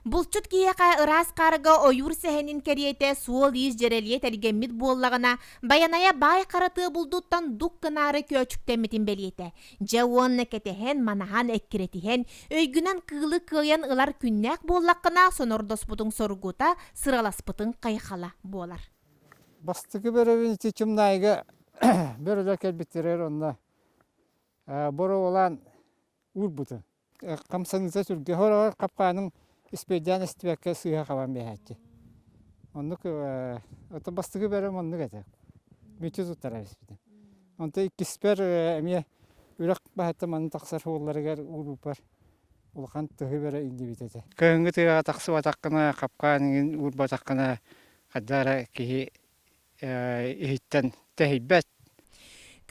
Булчут киһиэхэ ыраас хаарга ойуур сэһэнин кэриэтэ суол-иис дьэрэлийэ тэлгэммит буоллаҕына, Байанайа баай хара тыа булдуттан дук гынаары көөчүктэммитин бэлиэтэ. Дьэ уонна кэтэһэн, манаһан, эккирэтиһэн, өйгүнэн кыылы кыайан ылар күннээх буоллаххына, сонордоспутуҥ соргута, сыраласпытыҥ хайхала буолар. Бастакы бөрөбүн ити Чымнаайга бөрөлөр кэлбиттэригэр онно боруобалаан уурбутум. Хамсаныыта сүргэ хороҕор хапкааным испэйдээн эстибэккэ сыыһа хабан биэһээччи. Оннук ото бастакы бөрөм оннук этэ. Мүччү туттара испитим. Онто иккиспэр эмиэ үрэх баһыттан манна тахсар суолларыгар уурбуппар улахан тыһы бөрө иҥнибит этэ. Кыһыҥҥы тыаҕа тахсыбатаххына, хапкаан иҥин уурбатаххына хайдах эрэ киһи иһиттэн тэһийбэт.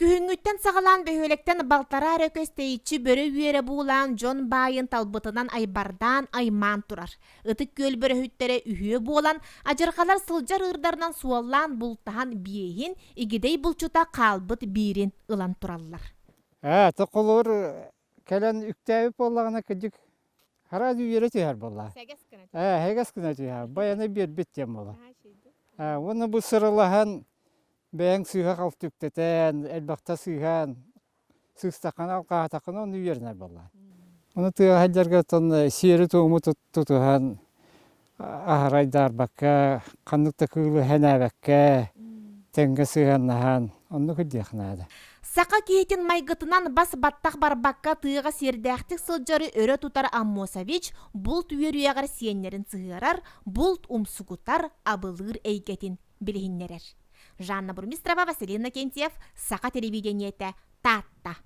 Күһүҥҥүттэн саҕалаан бөһүөлэктэн балтараа эрэ көс тэйиччи бөрө үөрэ буулаан дьон баайын талбытынан айбардаан аймаан турар. Ытык Күөл бөрөһүттэрэ үһүө буолан, адьырҕалар сылдьар ыырдарынан суоллаан бултаһан биэһин, игидэй булчута хаалбыт биирин ылан тураллар. Ээ, токулуур кэлэн үктээбит буоллаҕына кырдьык Араас үөрэ түһэр буолла. Сэгэс гына Ээ, сэгэс гына түһэр. Байаны биэрбит диэн буолар. Ээ, уонна бу сыралаһан бэйэҥ сыыһа-халты үктэтэн, элбэхтэ сыыһан, сыыстаххына, алҕаатаххына ону үөрэнэр буолла. Ону тыаҕа сылдьарга оттон сиэри-туому тутуһан аһара айдаарбакка, ханнык да кыылы сэнээбэккэ, тэҥҥэ сыһыаннаһан, оннук үрдүөх наада. Саха киһитин майгытынан бас-баттах барбакка тыаҕа сиэрдээхтик сылдьары өрө тутар Аммосович булт үөрүйэҕэр сиэннэрин сыһыарар, булт умсугутар, абылыыр эйгэтин билиһиннэрэр. Жанна Бурмистрова, Василий Иннокентьев, Саха телевидениетэ, Таатта.